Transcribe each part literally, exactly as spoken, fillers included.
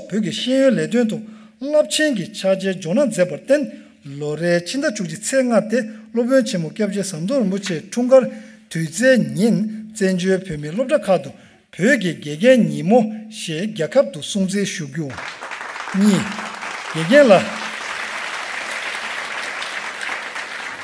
བོད་ཀྱི་ཤེས་ཡོན་ལས་དོན་དུ་རླབས་ཆེན་གྱི་ཕྱག་རྗེས་འཇོག་གནང་མཛད་པར་བརྟེན། ལོ་རེའི་ཕྱི་ཟླ་བཅུ་གཅིག་ཚེས་ལྔ་སྟེ་སློབ་དཔོན་ཆེན་མོ་སྐྱབས་རྗེ་ཟམ་གདོང་རིན་པོ་ཆེའི་འཁྲུངས་སྐར་དུས་ཚེས་ཉིན་བཙན་བྱོལ་བོད་མིའི་སློབ་གྲྭ་ཁག་ཏུ་བོད་ཀྱི་དགེ་རྒན་ཉིན་མོ་ཞེས་རྒྱལ་ཁབ་ཏུ་སྲུང་བརྩི་ཞུ་རྒྱུ། གཉིས། དགེ་རྒན་ལ།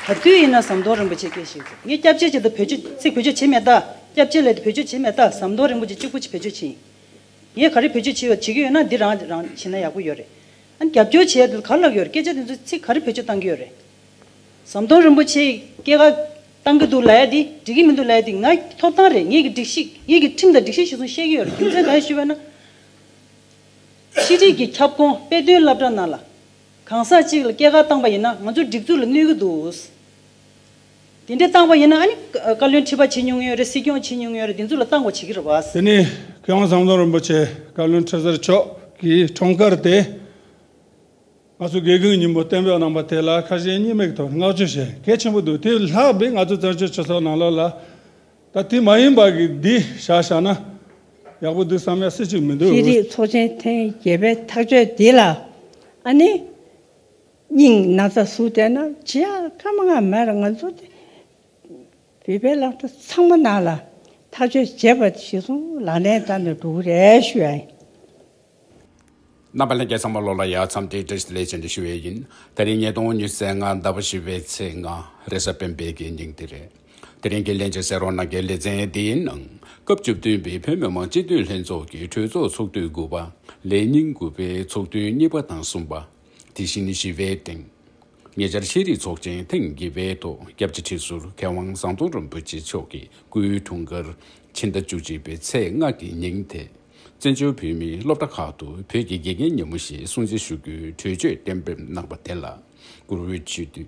ད་དུས་ཡིན་ན་ཟམ་གདོང་རིན་པོ་ཆེ་སྐད་ཞིག་ངས་སྐྱབས་རྗེ་ཅེས་ད་བེད་སྤྱོད་ཚིག་བེད་སྤྱོད་བྱེད་མེད་ད། སྐྱབས་རྗེ་ལས་དེ་བེད་སྤྱོད་བྱེད་མེད་ད། ཟམ་གདོང་རིན་པོ་ཆེ་གཅིག་པུ་ཅིག་བེད་སྤྱོད་བྱེད་ཡིན། ངས་ག་རེ་བེད་སྤྱོད་བྱེད་ཡོད་བྱེད་ཀྱི་ཡོད་ན་འདི་རང་རང་བྱེད་ན་ཡག་པོ་ཡོད་རེད། ཨ་ནི་རྒྱབ་སྐྱོར་བྱེད་ཡ་དེ་ག་ལབ་ཡོད་རེད། སྐད་ཆ་དེ་ཚོ་ཚིག་ག་རེ་བེད་སྤྱོད་བཏང་གི་ཡོད་རེད། ཟམ་གདོང་རིན་པོ་ཆེ་སྐྱེས་སྐར་བཏང་གི་འདུག་ལབ་ཡ་དེ་འགྲིག་གི་མི་འདུག་ལབ་ཡ་དེ་ངའི་ཐོབ་ཐང་རེད། ངེད་ཀྱི་སྒྲིག་གཞི་ངེད་ཀྱི་ཁྲིམས་དང་སྒྲིག་གཞི་གཞིར་བཟུང་བཤད་ཀྱི་ཡོད་རེད། རྒྱུ་མཚན་གང་ཡིན་ཞུས་པ་ན། ཤེས་རིག་གི་ཁྱབ་ཁོངས་དཔེ་སྟོན་སློབ་གྲྭ་ནང་ལ་གང་ཟག་གཅིག་ལ་སྐྱེས་སྐར་བཏང་པ་ཡིན་ན་ང་ཚོ་སྒྲིག་འཛུགས་ལ་གནོད་ཀྱི་འདུག་དེ་འདྲ་བཏང་པ་ཡིན་ན་ཨ་ནི་བཀའ་བློན་ཁྲི་པ་བྱེད་མྱོང་ཡོད་རེད། སྲིད་སྐྱོང་བྱེད་མྱོང་ཡོད་རེད། དེ་ཚོ་ལ་བཏང་དགོས་བྱེད་ཀྱི་རེད་བ། དེ་ནི་མཁས་དབང་ཟམ་གདོང་རིན་པོ་ཆེ་བཀའ་བློན་ཁྲི་ཟུར་མཆོག་གི་འཁྲུངས་སྐར་དེ་ང་ཚོ་དགེ་རྒན་ཉིན་མོ་གཏན་འབེབས་གནང་པ་དེ་ལ་ཁ་ཞེ་གཉིས་མེད་ཀྱི་ཐོག་ནས་བསྔགས་བརྗོད་བྱས། གལ་ཆེན་པོ་འདུག་དེ་ལྷག་པའི་ང་ཚོ་བཙན་བྱོལ་སྤྱི་ཚོགས་ནང་ལོགས་ལ་ད་དེ་མ་ཡིན་པ་གི་འདི་བཞག་བཞག་ན་ཡག་པོ་འདུག་བསམ་ཡ་སྲིད་ཅིག་མི་འདུག་ཤེས་རིག་ཚོགས་ཆེན་ཐེངས་བརྒྱད་པའི་ཐག་གཅོད་འདི་ལ་ཨ་ནི་སྙིང་ན་ཚ་ཟུག་བསྡད་ན་བྱེད་ཡ་ཁ་མ་ང་མེད་ར། ང་ཚོ་དེ་བོད་པའི་སློབ་གྲྭ་ཚང་མ་ནང་ལ་ཐག་གཅོད་བྱས་པ་གཞིར་བཟུང་ལག་ལེན་བསྟར་ནས་འགྲོ་གི་རེད་ཞུ་ཡ་ཡིན། རྣམ་པ་ལྷན་རྒྱས་ཚང་མ་ལོ་ལ་ཡ་འཚམས་འདྲི་བཀྲ་ཤིས་བདེ་ལེགས་ཅན་དུ་ཞུ་བའི་ཡིན། དེ་རིང་ཉིས་སྟོང་ཉི་ཤུ་རྩ་ལྔ་ཟླ་བ་བཞི་པའི་ཚེས་ལྔ་རེས་གཟའ་སྤེན་པའི་གི་ཉིན་དེ་རེད། དེ་རིང་གི་ལྷན་རྒྱས་གསན་རོགས་གནང་གི་ལེ་ཚན་འདིའི་ནང་སྐབས་བཅུ་བདུན་པའི་བོད་མི་མང་སྤྱི་འཐུས་ལྷན་ཚོགས་ཀྱི་གྲོས་ཚོགས་ཚོགས་དུས་དགུ་པ་ལས་ཉིན་དགུ་པའི་ཚོགས་ཐུན་གཉིས་པ་དང་གསུམ་པ། དེ་བཞིན་བཞི་པའི་སྟེང་། ཉེ་ཆར་ཤེས་རིག་ཚོགས་ཆེན་ཐེངས་བརྒྱད་པའི་ཐོག་སྐྱབས་རྗེ་ཁྲི་ཟུར་མཁས་དབང་ཟམ་གདོང་རིན་པོ་ཆེ་མཆོག་གི་སྐུའི་འཁྲུངས་སྐར་ཕྱི་ཟླ་བཅུ་གཅིག་པའི་ཚེས་ལྔ་གི་ཉིན་དེ། བཙན་བྱོལ་བོད་མིའི་སློབ་གྲྭ་ཁག་ཏུ་བོད་ཀྱི་དགེ་རྒན་ཉིན་མོ་ཞེས་སྲུང་བརྩི་ཞུ་རྒྱུའི་གྲོས་ཆོད་གཏན་འབེབས་གནང་པ་དེ་ལ། བཀུར་འོས་སྤྱི་འཐུས་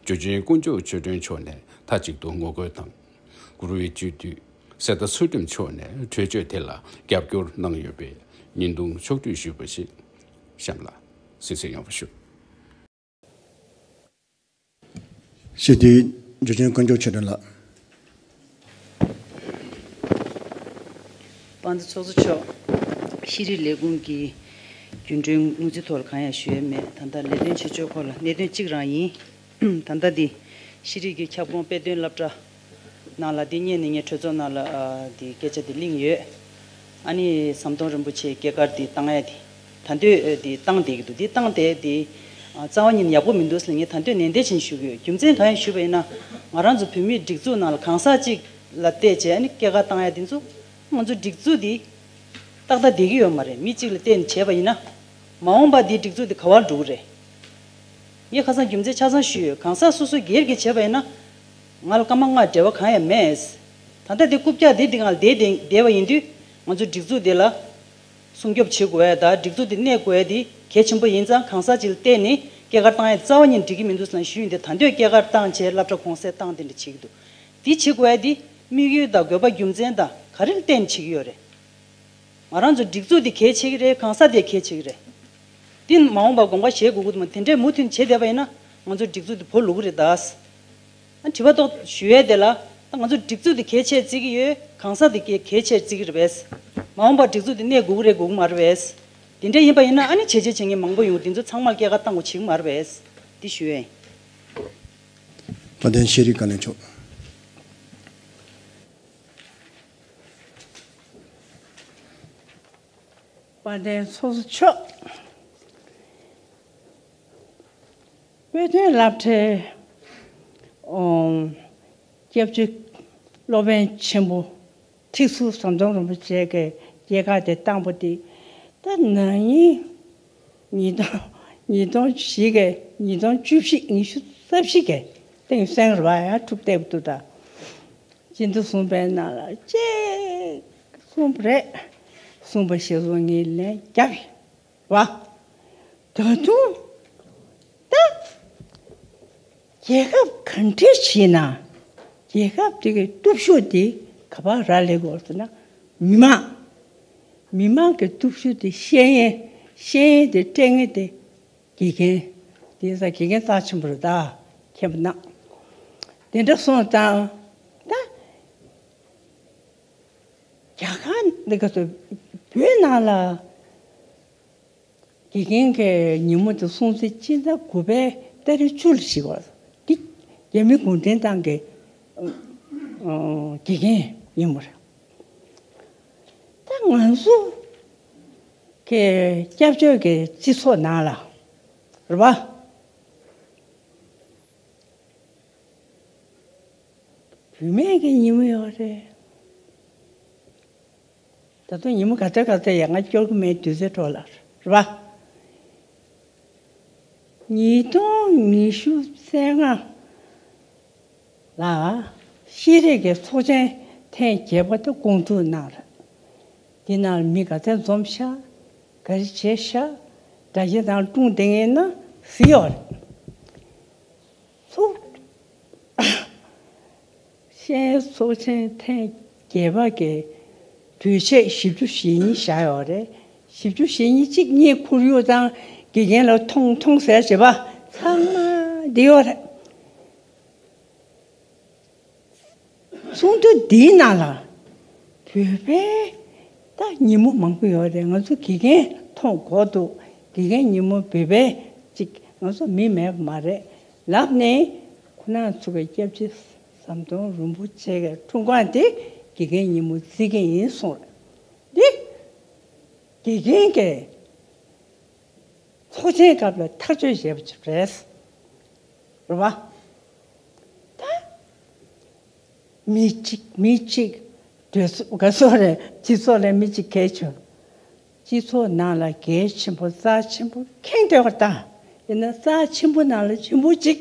འཇུ་ཆེན་དཀོན་མཆོག་ཆོས་སྒྲོན་མཆོག་ནས་མཐའ་གཅིག་ཏུ་ངོ་རྒོལ་དང་། བཀུར་འོས་སྤྱི་འཐུས་གསེར་རྟ་ཚུལ་ཁྲིམས་མཆོག་ནས་གྲོས་ཆོད་དེ་ལ་རྒྱབ་སྐྱོར་གནང་ཡོད་པའི་བརྙན་ཐུང་ཕྱོགས་བསྒྲིགས་ཞུས་པ་ཞིག་གཤམ་ལ་གཟིགས་གཟིགས་ཡོང་བ་ཞུ། སྤྱི་འཐུས་འཇུ་ཆེན་དཀོན་མཆོག་ཆོས་སྒྲོན་ལགས། དཔལ་ལྡན་ཚོགས་གཙོ་མཆོག་ཤེས་རིག་ལས་ཁུངས་ཀྱི་རྒྱུན་གྲོན་དངུལ་རྩིས་ཐོག་ལ་གང་ཡང་ཞུ་ཡས་མེད། ད་ལྟ་ལས་དོན་བྱེད་ཕྱོགས་སྐོར་ལ་གནད་དོན་གཅིག་རང་ཡིན། ད་ལྟ་འདི་ཤེས་རིག་གི་ཁྱབ་ཁོངས་དཔེ་སྟོན་སློབ་གྲྭ་ནང་ལ་འདི་སྔོན་ནས་ངས་གྲོས་ཚོགས་ནང་ལ་ཨ་འདི་སྐད་ཆ་འདི་གླེང་ཡོད། ཨ་ནི་ཟམ་གདོང་རིན་པོ་ཆེའི་སྐྱེས་སྐར་འདི་བཏང་ཡ་འདི་ད་འདོད་འདི་བཏང་བསྡད་ཀྱི་འདུག་འདི་བཏང་བསྡད་འདི་ཨ་རྩ་བ་ཉིད་ནས་ཡག་པོ་མི་འདུག་ཟེར་ངས་ད་འདོད་ནན་ཏན་བྱས་ནས་ཞུ་གི་ཡོད། རྒྱུ་མཚན་གང་ཡིན་ཞུས་པ་ཡིན་ན་ང་རང་ཚོ་བོད་མིའི་སྒྲིག་འཛུགས་ནང་ལ་གང་ཟག་གཅིག་ལ་བལྟས་བྱས་ཨ་ནི་སྐྱེས་སྐར་བཏང་ཡ་འདི་ཚོ་ང་ཚོ་སྒྲིག་འཛུགས་འདི་ཏག་ཏག་བསྡད་ཀྱི་ཡོད་མ་རེད། མི་གཅིག་ལ་བལྟས་ནས་བྱས་པ་ཡིན་ན་མ་འོངས་པ་འདིའི་སྒྲིག་འཛུགས་འདི་ག་བར་འགྲོ་གི་རེད། ངས་ཁ་སང་རྒྱུ་མཚན་ཆ་ཚང་ཞུས་ཡོད། གང་ཟག་སོ་སོ་སྒེར་གྱིས་བྱས་པ་ཡིན་ན་ང་ལ་སྐར་མ་ལྔ་འབྲེལ་བ་གང་ཡང་མེད། ད་ལྟ་འདི་རྐུབ་བཀྱག་འདི་འདི་ང་ལ་བསྡད་བསྡད་བསྡད་པ་ཡིན་དུས་ང་ཚོ་སྒྲིག་འཛུགས་འདི་ལ་སྲུང་སྐྱོབ་བྱེད་དགོས་ཡ་དང་སྒྲིག་འཛུགས་འདི་གནས་དགོས་ཡ་འདི་གལ་ཆེན་པོ་ཡིན་ཙང་གང་ཟག་ཅིག་ལ་བལྟས་ནས་སྐྱེས་སྐར་བཏང་ཡ་རྩ་བ་ཉིད་འགྲིག་གི་མི་འདུག་ཟེར་ནས་ཞུས་ཡིན་ཏེ། ད་དུང་སྐྱེས་སྐར་བཏང་བྱས་སློབ་གྲྭ་གུང་སེང་བཏང་དེ་འདྲ་བྱེད་ཀྱི་འདུག་འདི་བྱེད་དགོས་ཡ་འདི་དམིགས་ཡུལ་དང་དགོས་པ་རྒྱུ་མཚན་དང་ག་རེ་ལ་བརྟེན་ནས་བྱེད་ཀྱི་ཡོད་རེད། ང་རང་ཚོ་སྒྲིག་འཛུགས་འདི་གལ་ཆེ་གི་རེད། གང་ཟག་དེ་གལ་ཆེ་གི་རེད། འདི་མ་འོངས་པར་དགོངས་པ་བཞེས་དགོས་ཀྱི་འདུག་མ་དེ་འདྲས་མུ་མཐུད་བྱེད་བསྡད་པ་ཡིན་ན་ང་ཚོ་སྒྲིག་འཛུགས་འདི་བོར་ལུག་གི་རེད་ད། ཨ་དྲི་བ་ཏོག་ཞུ་ཡས་དེ་ལ་ད་ང་ཚོ་སྒྲིག་འཛུགས་འདི་གལ་ཆེ་བརྩི་གི་ཡོད། གང་ཟག་འདི་གལ་གལ་ཆེ་བརྩི་གི་རེད་པས། མ་འོངས་པར་སྒྲིག་འཛུགས་འདི་གནས་དགོས་ཀྱི་རེད་དགོས་ཀྱི་མ་རེད་པས། དེ་འདྲས་ཡིན་པ་ཡིན་ན་ཨ་ནི་བྱས་རྗེས་བྱེད་མཁན་མང་པོ་ཡོང་འདི་ཚོ་ཚང་མར་སྐྱེས་སྐར་བཏང་དགོས་བྱེད་ཀྱི་མ་རེད་པས། འདི་ཞུ་ཡས་ཡིན། དཔལ་ལྡན་ཤེས་རིག་བཀའ་བློན་མཆོག་དཔལ་ལྡན་ཚོགས་གཙོ་མཆོག་དཔེ་སྟོན་སློབ་གྲྭའི་ཨོ་སྐྱབས་བཅོལ་སློབ་དཔོན་ཆེན་པོ་ཁྲི་ཟུར་ཟམ་གདོང་རིན་པོ་ཆེ་གི་སྐྱེས་སྐར་དེ་བཏང་པ་དེ་ད་ན་ནིང་ཉིས་སྟོང་ཉིས་སྟོང་བཞི་གི་ཉིས་སྟོང་བཅུ་བཞི་ཉི་ཤུ་རྩ་བཞི་གི་སྟེང་སེང་ར་བ་ཡང་གྲུབ་བསྡད་པ་འདུག་ད། སྤྱི་འཐུས་གསུམ་པའི་ནང་ལ་གཅིག་གསུངས་པ་རེད། གསུངས་པ་ཞིག་རུ་ངས་ལན་རྒྱབ་པ། ད་དུང་ད་རྒྱལ་ཁབ་ག་འདྲ་བྱས་ན་རྒྱལ་ཁབ་དེ་གི་སྟོབས་ཤུགས་དེ་ག་པར་རག་ལས་དགོས་ཟེར་ན་མི་མང་། མི་མང་གི་སྟོབས་ཤུགས་དེ་ཤེས་ཡས་ཤེས་ཡས་དེ་སྤྲད་མཁན་དེ་དགེ་རྒན། དེ་ས་དགེ་རྒན་རྩ་ཆེན་པོ་རེད་ད། མཁྱེན་པ་གནང་། དེ་འདྲ་སོང་ཙང་ད་རྒྱ་གར་འདི་ག་ཚོད་བོད་ནང་ལ་ དགེ་རྒན་གྱི་ཉིན་མོ་དེ་སྲུང་བརྩི་སྤྱི་ཟླ་དགུ་པའི་ཏ་རིག་བཅུ་ལ་བྱེད་དགོས། འདི་རྒྱ་མི་གུང་ཁྲན་ཏང་གི་ཨ་དགེ་རྒན་ཉིན་མོ་རེད། ད་ང་ཚོ་གི་སྐྱབས་བཅོལ་གྱི་སྤྱི་ཚོགས་ནང་ལ་རེད་པ། བུད་མེད་ཀྱི་ཉིན་མོ་ཡོད་རེད། ད་དུང་ཉིན་མོ་ག་ཚོད་ག་ཚོད་ཡང་ང་སྐྱོར་གྱི་མེད། དུས་ཚོད་འཕྲོ་བརླག་རེད་པ། ཉིས་སྟོང་ཉི་ཤུ་རྩ་ལྔ་ལ་ཤེས་རིག་གི་ཚོགས་ཆེན་ཐེངས་བརྒྱད་པ་དེ་སྐོང་ཚུགས་གནང་རེད། འདི་ནང་ལ་མི་ག་ཚོད་འཛོམས་ཤག་ག་རེ་བྱས་ཤག་སྒྲ་གཞས་དང་སྒྲུང་དེ་ངས་ན་གཟིགས་ཡོད་རེད། ཚོགས་ཤེས་ཚོགས་ཆེན་ཐེངས་བརྒྱད་པ་གི་གྲོས་ཆོད་བཞི་བཅུ་ཞེ་གཉིས་བཞག་ཡོད་རེད། བཞི་བཅུ་ཞེ་གཉིས་གཅིག་གཉིས་ཁོར་ཡུག་དང་དགེ་རྒན་ལ་མཐོང་མཐོང་ཟེར་བྱེད་པ་ཚང་མ་འདི་ཡོད་རེད། ཚོགས་འདུ་འདིའི་ནང་ལ་བོད་པའི་ད་ཉིན་མོ་མང་པོ་ཡོད་རེད། ང་ཚོ་དགེ་རྒན་མཐོང་གོ་འདུག་དགེ་རྒན་ཉིན་མོ་བོད་པའི་ཅིག་ང་ཚོ་མི་མེད་པ་མ་རེད་ལབ་ནས། ཁོ་རང་ཚོ་གི་སྐྱབས་རྗེ་ཟམ་གདོང་རིན་པོ་ཆེ་གི་འཁྲུངས་སྐར་དེ་དགེ་རྒན་ཉིན་མོ་བརྩི་གི་ཡིན་གསུངས་རེད། འདི་དགེ་རྒན་གྱི་ཚོགས་ཆེན་སྐབས་ལ་ཐག་གཅོད་བྱས་པ་ཅིག་རེད། རེད་བ། ད་མི་གཅིག་མི་གཅིག་གྲོས་ཚོགས་ག་ཚོད་རེད། སྤྱི་ཚོགས་ལ་མི་གཅིག་གལ་ཆེ། སྤྱི་ཚོགས་ནང་ལ་གལ་ཆེན་པོ་རྩ་ཆེན་པོ་ཁེངས་བསྡད་པ་ད། ཡིན་ན་རྩ་ཆེན་པོ་ནང་ལ་ཆེན་པོ་གཅིག་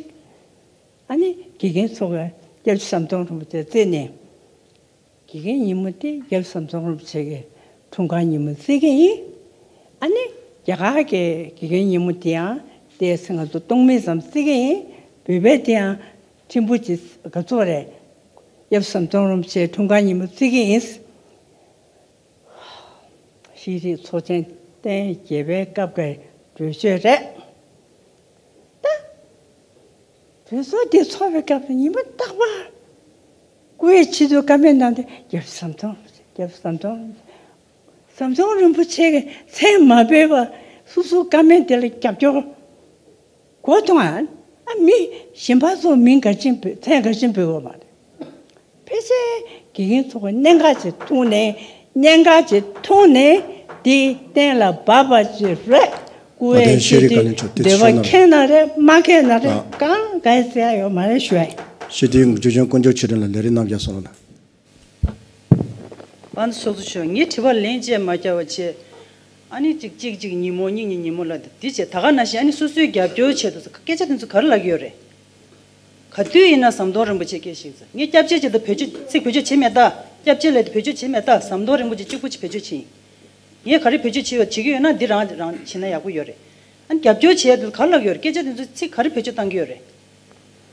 ཨ་ནི་དགེ་རྒན་ཚོ་གི་སྐྱབས་རྗེ་ཟམ་གདོང་རིན་པོ་ཆེ་བརྩིས་ནས། དགེ་རྒན་ཉིན་མོ་དེ་སྐྱབས་རྗེ་ཟམ་གདོང་རིན་པོ་ཆེ་གི་འཁྲུངས་སྐར་ཉིན་མོ་བརྩི་གི་ཡིན། ཨ་ནི་རྒྱ་གར་གྱི་དགེ་རྒན་ཉིན་མོ་དེ་ཡང་ཏོག་ཙམ་ང་ཚོ་སྟོང་མིན་ཙམ་བརྩི་གི་ཡིན། བོད་པའི་དེ་ཡང་ཕྲན་བུ་ཅིག་ག་ཚོད་རེད། སྐྱབས་རྗེ་ཟམ་གདོང་རིན་པོ་ཆེའི་འཁྲུངས་སྐར་ཉིན་མོ་བརྩི་གི་ཡིན། ཤེས་རིག་ཚོགས་ཆེན་ཐེངས་བརྒྱད་པའི་སྐབས་ཀྱི་གྲོས་ཆོད་རེད། ད་གྲོས་ཚོགས་འདི་ཚོགས་པའི་སྐབས་སུ་ཉིན་མོ་རྟག་པར་སྐུ་ཡི་ཆེད་དུ་བཀའ་མོལ་གནང་དུས། སྐྱབས་རྗེ་ཟམ་གདོང་རིན་པོ་ཆེ། སྐྱབས་རྗེ་ཟམ་གདོང་རིན་པོ་ཆེ། ཟམ་གདོང་རིན་པོ་ཆེ་གི་མཚན་མ་འབོད་པར་སོ་སོའི་བཀའ་མོལ་དེ་ལ་རྒྱབ་སྐྱོར་གོ་ཐུབ་ཨ། ཨ་མི་གཞན་པ་ཚོ་མིང་ག་ཅིག་འབོད། མཚན་ག་ཅིག་འབོད་དགོས་མ་རེད། ཕལ་ཆེར་དགེ་རྒན་ཚོ་གི་གནད་འགག་ཅིག་ཐུག་ནས། གནད་འགག་ཅིག་ཐུག་ནས་དེ་གཏན་ལ་འབེབས་པ་ཅིག་རེད། སྐུ་བགྲེས་ཤེས་རིག་བཀའ་བློན་མཆོག་དེ་འདོད་པ་ཁེངས་ན་རེད་མ་ཁེངས་ན་རེད། ལགས། གང་ག་ཟེར་ཡ་ཡོད་མ་རེད་ཞུ་ཡ་ཡིན། སྤྱི་འཐུས་འཇུ་ཆེན་དཀོན་མཆོག་ཆོས་སྒྲོན་ལགས་ལས་རིམ་ནང་བརྒྱབ་སོང་ལ། པ་ཚོགས་གཙོ་མཆོག་ངས་དྲི་བ་ལན་ཅིག་མ་བརྒྱབ་པ་བྱས། ཨ་ནི་ཅིག་ཅིག་ཅིག་ཉིན་མོ་གཉིས་གཉིས་ཉིན་མོ་ལ་འདི་བྱས། ད་ག་ནང་བཞིན་ཨ་ནི་སོ་སོའི་རྒྱབ་སྐྱོར་ཆེད་དུ་སྐད་ཆ་དེ་ཚོ་ག་རེ་ལབ་ཀྱི་ཡོད་རེད། ག་དུས་ཡིན་ན་ཟམ་གདོང་རིན་པོ་ཆེ་སྐད་ཞིག་ཟེར། ངས་སྐྱབས་རྗེ་ཅེས་ད་བེད་སྤྱོད་ཚིག་བེད་སྤྱོད་བྱེད་མེད་ད། སྐྱབས་རྗེ་ལབ་དེ་བེད་སྤྱོད་བྱེད་མེད་ད། ཟམ་གདོང་རིན་པོ་ཆེ་གཅིག་པུ་ཅིག་བེད་སྤྱོད་བྱེད་ཡིན། ངས་ག་རེ་བེད་སྤྱོད་བྱེད་ཡོད། བྱེད་ཀྱི་ཡོད་ན་འདི་རང་རང་བྱེད་ན་ཡག་པོ་ཡོད་རེད། ཨ་ནི་རྒྱབ་སྐྱོར་བྱེད་ཡ་དེ་ལ་ག་རེ་ལབ་ཀྱི་ཡོད་རེད། སྐད་ཆ་དེ་ཚོ་ཚིག་ག་རེ་བེད་སྤྱོད་བཏང་གི་ཡོད་རེད།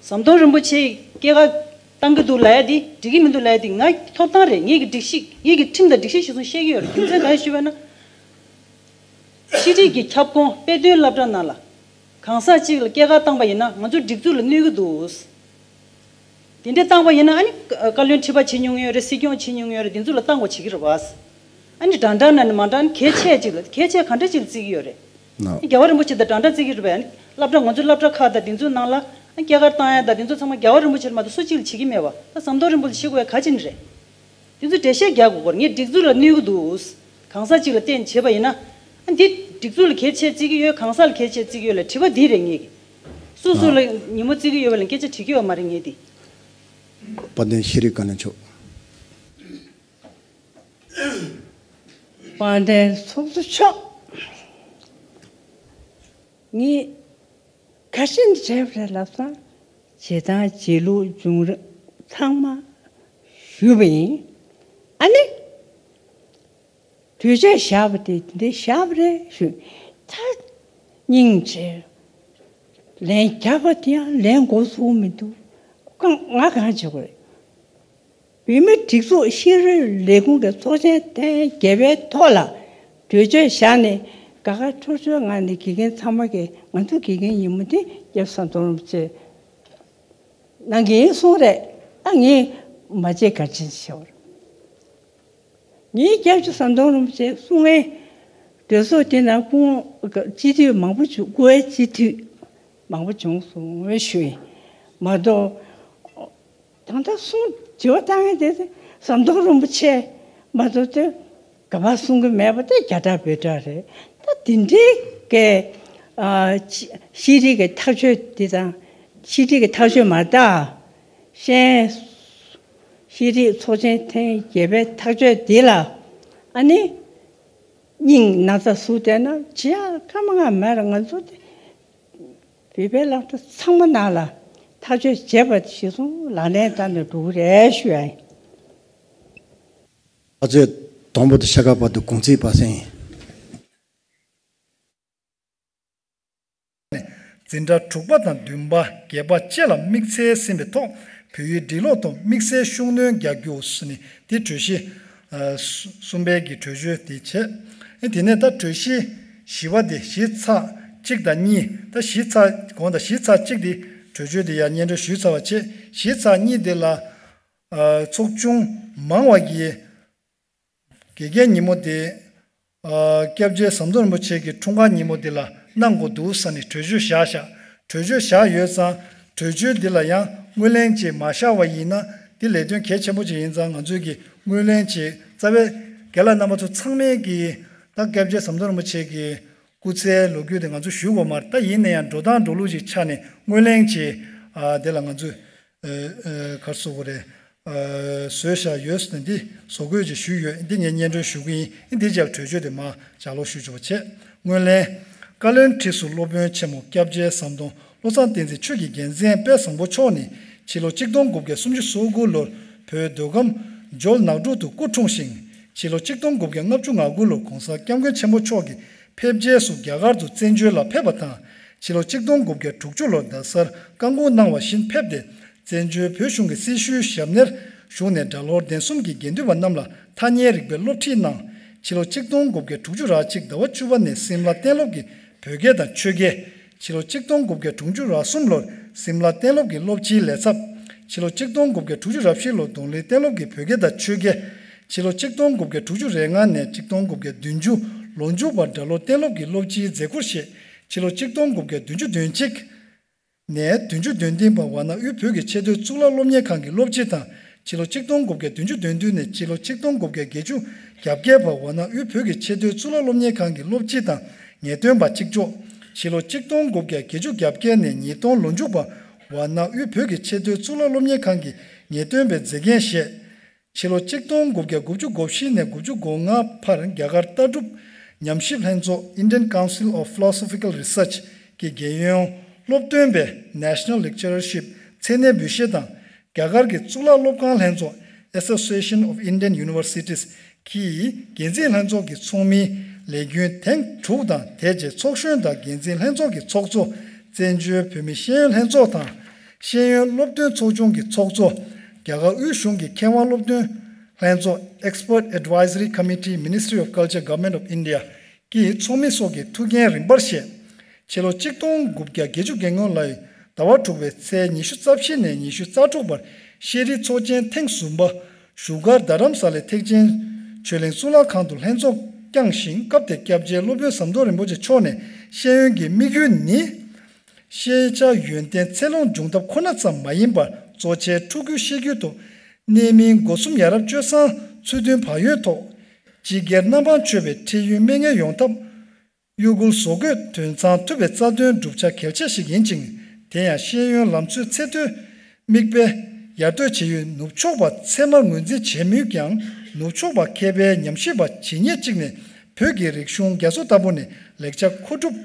ཟམ་གདོང་རིན་པོ་ཆེ་སྐྱེས་སྐར་བཏང་གི་འདུག་ལབ་ཡ་དེ་འགྲིག་གི་མི་འདུག་ལབ་ཡ་དེ་ང་ཐོབ་ཐང་རེད། ངེད་ཀྱི་སྒྲིག་གཞི། ངེད་ཀྱི་ཁྲིམས་དང་སྒྲིག་གཞི་གཞིར་བཟུང་བཤད་ཀྱི་ཡོད་རེད། རྒྱུ་མཚན་ག་རེ་ཞུས་པ་ན། ཕྱི་དྲིལ་གྱི་ཁྱབ་ཁོངས་དཔེ་སྟོན་སློབ་གྲྭ་ནང་ལ་གང་ཟག་གཅིག་ལ་སྐྱེས་སྐར་བཏང་པ་ཡིན་ན་ང་ཚོ་སྒྲིག་འཛུགས་ལ་གནོད་ཀྱི་འདུག་དེ་འདྲ་བཏང་པ་ཡིན་ན་ཨ་ནི་བཀའ་བློན་ཁྲི་པ་བྱེད་མྱོང་ཡོད་རེད། སྲིད་སྐྱོང་བྱེད་མྱོང་ཡོད་རེད། དེ་ཚོ་ལ་བཏང་དགོས་བྱེད་ཀྱི་རེད་བ། ཨ་ནི་འདྲ་འདྲ་ན་ནི་མ་འདྲ་ནི་གལ་ཆེ་ཅིག་ལ་གལ་ཆེ་ག་འདྲ་ཅིག་ལ་བརྩི་གི་ཡོད་རེད། ན། རྒྱལ་བ་རིན་པོ་ཆེ་དང་འདྲ་འདྲ་བརྩི་གི་རེད་པས། ཨ་ནི་སློབ་གྲྭ་ང་ཚོའི་སློབ་གྲྭ་ཁག་དང་དེ་ཚོའི་ནང་ལ་ཨ་སྐྱེས་སྐར་བཏང་ཡ་དང་དེ་ཚོ་ཚང་མ་རྒྱལ་བ་རིན་པོ་ཆེར་མ་གཏོགས་སུ་གཅིག་ལ་བྱེད་ཀྱི་མེད་པ། ད་ཟམ་གདོང་རིན་པོ་ཆེ་བྱེད་དགོས་ཡ་ག་ཅི་ནས་རེད། དེ་ཚོ་འགྲེལ་བཤད་རྒྱག་དགོས་སྐོར་ངས་སྒྲིག་འཛུགས་ལ་གནོད་ཀྱི་འདུག་གང་ཟག་གཅིག་ལ་བརྟེན་བྱས་པ་ཡིན་ན། ཨ་འདི་སྒྲིག་འཛུགས་ལ་གལ་ཆེ་བརྩི་གི་ཡོད། གང་ཟག་ལ་གལ་ཆེ་བརྩི་གི་ཡོད་ལ་དྲི་བ་འདི་རེད་ངེད་ཀྱི། སོ་སོ་ལ་ཉིན་མོ་བརྩི་གི་ཡོད་པ་ལ་སྐད་ཆ་དྲི་གི་ཡོད་མ་རེད་ངེད་འདི། དཔལ་ལྡན་ཤེས་རིག་བཀའ་བློན་མཆོག་དཔལ་ལྡན་ཚོགས་གཙོ་མཆོག་ངས་ག་རེ་བྱས་པ་རེད་ལབ་ཙང་། བྱེད་སྟངས་བྱེད་ལུགས་བྱུང་རབས་ཚང་མ་ཞུས་པ་ཡིན། ཨ་ནི། གྲོས་ཆོད་བཞག་པ་དེ་འདི་བཞག་པ་རེད་ཞུ། ད་སྙིང་རྗེ། ལན་རྒྱབ་པ་དེ་ཡང་ལན་འགོ་ཚུགས་མི་འདུག་ང་གང་བྱེད་དགོས་རེད། བོད་མིའི་སྒྲིག་འཛུགས་ཤེས་རིག་ལས་ཁུངས་ཀྱི་ཚོགས་ཆེན་ཐེངས་བརྒྱད་པའི་ཐོག་ལ་གྲོས་ཆོད་བཞག་ནས། དགའ་དགའ་སྤྲོ་སྤྲོའི་ངང་ནས་དགེ་རྒན་ཚང་མ་གིས་ང་ཚོ་དགེ་རྒན་ཉིན་མོ་འདི་སྐྱབས་ཟམ་གདོང་རིན་པོ་ཆེ་གནང་གི་ཡིན་གསུངས་རེད། ཨ་ངས་མ་བརྗེད་ག་ཅི་ཞུ་བར། ངའི་སྐྱབས་རྗེ་ཟམ་གདོང་རིན་པོ་ཆེ་གསུང་མཁན། སྡོད་ས་དེ་ན་སྐུ་ངོ་སྤྱི་འཐུས་མང་པོ་བྱུང་། སྐུ་འོས་སྤྱི་འཐུས་མང་པོ་བྱུང་སོང་ཞུ་ཡིན། མ་གཏོགས་ད་ལྟ་གསུང་དྲི་བ་བཏང་མཁན་དེ་ཟམ་གདོང་རིན་པོ་ཆེ་མ་གཏོགས་དེ་ག་པར་གསུང་གི་མེད་པ་དེ་རྒྱ་གྲགས་བོད་གྲགས་རེད། ད་དེ་འདྲའི་གི་ཨ་ཤེས་རིག་གི་ཐག་གཅོད་འདི་དང་། ཤེས་རིག་གི་ཐག་གཅོད་མ་རེད་ད། ཤེས་ཤེས་རིག་ཚོགས་ཆེན་ཐེངས་བརྒྱད་པའི་ཐག་གཅོད་འདི་ལ་ཨ་ནི་སྙིང་ན་ཚ་ཟུག་བསྡད་ན་བྱེད་ཡག་སྐར་མ་ལྔ་མེད་ར། ང་ཚོ་དེ་བོད་པའི་བླ་སྤྲུལ་ཚང་མ་ནང་ལ་ཐག་གཅོད་བྱས་པ་གཞིར་བཟུང་ལག་ལེན་བསྟར་ནས་འགྲོ་གི་རེད་ཞུ་ཡ་ཡིན། ཨ་ཙི། དང་པོ་དང་ཤ་ཁ་བར་དུ་གུང་ཚིགས་པ་སེང་། འཛིན་གྲྭ་དྲུག་པ་དང་བདུན་པ་བརྒྱད་པ་བཅས་ལ་དམིགས་བསལ་ཟིན་པའི་ཐོག་བོད་ཡིག་འབྲི་ཀློག་ཐོག་དམིགས་བསལ་ཤུགས་སྣོན་རྒྱག་རྒྱུ་ཟེར་ནས་དེ་གྲོས་གཞི་ཨ་གསུམ་པའི་གི་གྲོས་ཆོད་དེ་བྱས། དེ་ནས་ད་གྲོས་གཞི་བཞི་པ་དེ་གཞི་ཚགས་གཅིག་དང་གཉིས། ད་གཞི་ཚགས་གོང་དང་གཞི་ཚགས་གཅིག་དེ་གྲོས་ཆོད་དེ་ཡང་སྙན་སྒྲོན་ཞུས་ཚར་བ་བྱས། གཞི་ཚགས་གཉིས་དེ་ལ་ཨ་ཚོགས་ཆུང་མང་བ་གིས་དགེ་རྒན་ཉིན་མོ་དེ་ཨ་སྐྱབས་རྗེ་ཟམ་གདོང་རིན་པོ་ཆེ་གི་འཁྲུངས་སྐར་ཉིན་མོ་དེ་ལ་གནང་དགོས་འདུག་ཟེར་ནས་གྲོས་ཆོད་བཞག་བཞག་གྲོས་ཆོད་བཞག་ཡོད་ཙང་། གྲོས་ཆོད་འདི་ལ་ཡང་དངོས་ལེན་ཅིག་མ་བཞག་པ་ཡིན་ན་དེ་ལས་དོན་གལ་ཆེན་པོ་ཅིག་ཡིན་ཙང་། ང་ཚོས་ཀྱི་དངོས་ལེན་ཅིག་རྩ་བའི་རྒན་ལགས་རྣམ་པ་ཚོ་ཚང་མས་ཀྱི་ད་སྐྱབས་རྗེ་ཟམ་གདོང་རིན་པོ་ཆེ་གི་སྐུ་ཚེའི་ལོ་རྒྱུས་དེ་ང་ཚོ་ཞུ་དགོས་མ་རེད། ད་ཡིན་ན་ཡང་འགྲོ་སྟངས་འགྲོ་ལུགས་ཅིག་ཆ་ནས་དངོས་ལེན་ཅིག་ཨ་དེ་ལ་ང་ཚོས་ཨ་ཨ་ག་རེ་ཟེར་དགོས་རེད། ཨ་བཟོས་བཞག་ཡོད་ཟེར་ནས་འདི་བཟོ་འགོད་ཅིག་ཞུས་ཡོད། འདི་ངས་སྙན་སྒྲོན་ཞུ་གི་ཡིན། འདི་རྗེས་ལ་གྲོས་ཆོད་དེ་མར་ལྗགས་ཀློག་ཞུ་ཆོག་པ་བྱས། དངོས་ལེན། བཀའ་བློན་ཁྲི་ཟུར་སློབ་དཔོན་ཆེན་མོ་སྐྱབས་རྗེ་ཟམ་གདོང་བློ་བཟང་བསྟན་འཛིན་ཆོས་ཀྱི་རྒྱལ་མཚན་དཔལ་བཟང་པོ་མཆོག་ནི་ཕྱི་ལོ་ཆིག་སྟོང་དགུ་བརྒྱ་སུམ་ཅུ་སོ་དགུ་ལོར་བོད་མདོ་ཁམས་ཇོ་ནག་འབྲུག་ཏུ་སྐུ་འཁྲུངས་ཤིང་། ཕྱི་ལོ་ཆིག་སྟོང་དགུ་བརྒྱ་ལྔ་བཅུ་ང་དགུ་ལོར་གོང་ས་སྐྱབས་མགོན་ཆེན་པོ་མཆོག་གི་ཕེབས་རྗེས་སུ་རྒྱ་གར་དུ་བཙན་བྱོལ་ལ་ཕེབས་པ་དང་། ཕྱི་ལོ་ཆིག་སྟོང་དགུ་བརྒྱ་དྲུག་ཅུ་ལོར་རྡ་སར་བཀའ་འགུགས་གནང་བ་བཞིན་ཕེབས་ཏེ། བཙན་བྱོལ་བོད་གཞུང་གི་སྲི་ཞུའི་ཞབས་གནས་ཞུས་ནས་སྒྲ་ལྷོར་གདན་གསུམ་གྱི་དགེ་འདུན་པ་རྣམས་ལ་ཐ་སྙད་རིག་པའི་སློབ་ཁྲིད་གནང་། ཕྱི་ལོ་ཆིག་སྟོང་དགུ་བརྒྱ་དྲུག་ཅུ་རེ་གཅིག་ཟླ་བ་བཅུ་པ་ནས་སིམ་ལ་གཏན་སློབ་ཀྱི་བོད་སྐད་དང་ཆོས་སྐད། ཕྱི་ལོ་ཆིག་སྟོང་དགུ་བརྒྱ་དྲུག་ཅུ་རེ་གསུམ་ལོར་སིམ་ལ་གཏན་སློབ་ཀྱི་སློབ་སྤྱིའི་ལས་ཚབ། ཕྱི་ལོ་ཆིག་སྟོང་དགུ་བརྒྱ་དྲུག་ཅུ་རེ་བཞི་ལོར་གདོང་ལེན་གཏན་སློབ་ཀྱི་བོད་སྐད་དང་ཆོས་སྐད། ཕྱི་ལོ་ཆིག་སྟོང་དགུ་བརྒྱ་དྲུག་ཅུ་རེ་ལྔ་ནས་ཆིག་སྟོང་དགུ་བརྒྱ་བདུན་ཅུ་ལོ་མཇུག་བར་སྒྲ་ཀློག་གཏན་སློབ་ཀྱི་སློབ་སྤྱིའི་མཛད་ཁུར་བཞེས། ཕྱི་ལོ་ཆིག་སྟོང་དགུ་བརྒྱ་བདུན་ཅུ་དོན་གཅིག་ནས་བདུན་ཅུ་དོན་བདུན་བར་ཝཱ་ཎ་དབུས་བོད་ཀྱི་ཆེས་མཐོའི་གཙུག་ལག་སློབ་གཉེར་ཁང་གི་སློབ་སྤྱི་དང་། ཕྱི་ལོ་ཆིག་སྟོང་དགུ་བརྒྱ་བདུན་ཅུ་དོན་བདུན་ནས་ཕྱི་ལོ་ཆིག་སྟོང་དགུ་བརྒྱ་བརྒྱད་ཅུ་གྱ་བརྒྱད་བར་ཝཱ་ཎ་དབུས་བོད་ཀྱི་ཆེས་མཐོའི་གཙུག་ལག་སློབ་གཉེར་ཁང་གི་སློབ་སྤྱི་དང་ངེས་སྟོན་པ་གཅིག་ལྕོགས། ཕྱི་ལོ་ཆིག་སྟོང་དགུ་བརྒྱ་བརྒྱད་ཅུ་གྱ་བརྒྱད་ནས་ཉིས་སྟོང་ལོ་མཇུག་བར་ཝཱ་ཎ་དབུས་བོད་ཀྱི་ཆེས་མཐོའི་གཙུག་ལག་སློབ་གཉེར་ཁང་གི་ངེས་སྟོན་པའི་མཛད་འགན་བཞེས། ཕྱི་ལོ་ཆིག་སྟོང་དགུ་བརྒྱ་དགུ་བཅུ་གོ་བཞི་ནས་དགུ་བཅུ་གོ་ལྔ་བར་རྒྱ་གར་ལྟ་གྲུབ་ཉམས་ཞིབ་ལྷན་ཚོགས་Indian Council of Philosophical Research གི་རྒྱལ་ཡོངས་སློབ་སྟོན་པའི་National Lecturership མཚན་གནས་འབུལ་བཞེས་དང་། རྒྱ་གར་གྱི་གཙུག་ལག་སློབ་ཁང་ལྷན་ཚོགས་Association of Indian Universities གི་འགན་འཛིན་ལྷན་ཚོགས་ཀྱི་ཚོགས་མིའི་ལས་རྒྱུན་ཐེངས་དྲུག་དང་། དེ་རྗེས་ཚོགས་གཞོན་དང་འགན་འཛིན་ལྷན་ཚོགས་ཀྱི་ཚོགས་གཙོ། བཙན་བྱོལ་བོད་མིའི་ཤེས་ཡོན་ལྷན་ཚོགས་དང་། ཤེས་ཡོན་སློབ་སྟོན་ཚོགས་ཆུང་གི་ཚོགས་གཙོ། རྒྱ་གར་དབུས་གཞུང་གི་མཁས་དབང་སློབ་སྟོན་ལྷན་ཚོགས་Expert Advisory Committee Ministry of Culture Government of India གི་ཚོགས་མི་སོགས་ཀྱི་ཐུགས་འགན་རིམ་པར་བཞེས། ཕྱི་ལོ་ཆིག་སྟོང་དགུ་བརྒྱ་བརྒྱད་ཅུ་གྱ་ལྔ་ལོའི་ཟླ་བ་དྲུག་པའི་ཚེས་ཉི་ཤུ་རྩ་བཞི་ནས་ཉི་ཤུ་རྩ་དྲུག་བར་ཤེས་རིག་ཚོགས་ཆེན་ཐེངས་གསུམ་པ་བཞུགས་སྒར་རྡ་རམ་ས་ལའི་ཐེག་ཆེན་ཆོས་གླིང་གཙུག་ལག་ཁང་དུ་ལྷན་ཚོགས་བསྐྱངས་ཤིང་། སྐབས་དེར་སྐྱབས་རྗེ་སློབ་དཔོན་ཟམ་གདོང་རིན་པོ་ཆེ་མཆོག་ནས་ཤེས་ཡོན་གྱི་དམིགས་ཡུལ་ནི། ཤེས་བྱ་ཡོན་ཏན་ཚད་ལོངས་འབྱུང་ཐབས་ཁོ་ན་ཙམ་མ་ཡིན་པར། གཙོ་ཆེའི་ཕྲུ་གུའི་ཤེས་རྒྱུད་དུ་གནད་སྨིན་སྒོ་གསུམ་ཡ་རབས་སྤྱོད་བཟང་ཚུལ་མཐུན་བག་ཡོད་ཐོག་སྤྱི་སྒེར་རྣམ་པར་ཆོས་པའི་འཕྲལ་ཡུན་མེད་ངེས་ཡོང་ཐབས། གཡོ་འགུལ་བཟོ་འགོད་དོན་ཚང་ཐུབ་པའི་རྩ་དོན་བསྒྲུབ་བྱ་གལ་ཆེ་ཞིག་ཡིན་ཅིང་། དེ་ཡང་ཤེས་ཡོན་ལམ་སྲོལ་ཚད་མཐོའི་མིག་དཔེ་ཡར་གཏོད་བྱེད་ཡུལ་ནུབ་ཕྱོགས་པ་ཚད་མར་ངོས་འཛིན་བྱེད་མུས་ཀྱང་། ནུབ་ཕྱོགས་པ་མཁས་པའི་ཉམས་ཞིབ་པ་ཇི་སྙེད་ཅིག་ནས་བོད་ཀྱི་རིག་གཞུང་རྒྱ་མཚོ་ལྟ་བུ་ནས་ལེགས་ཆ་མཁོ་སྒྲུབ་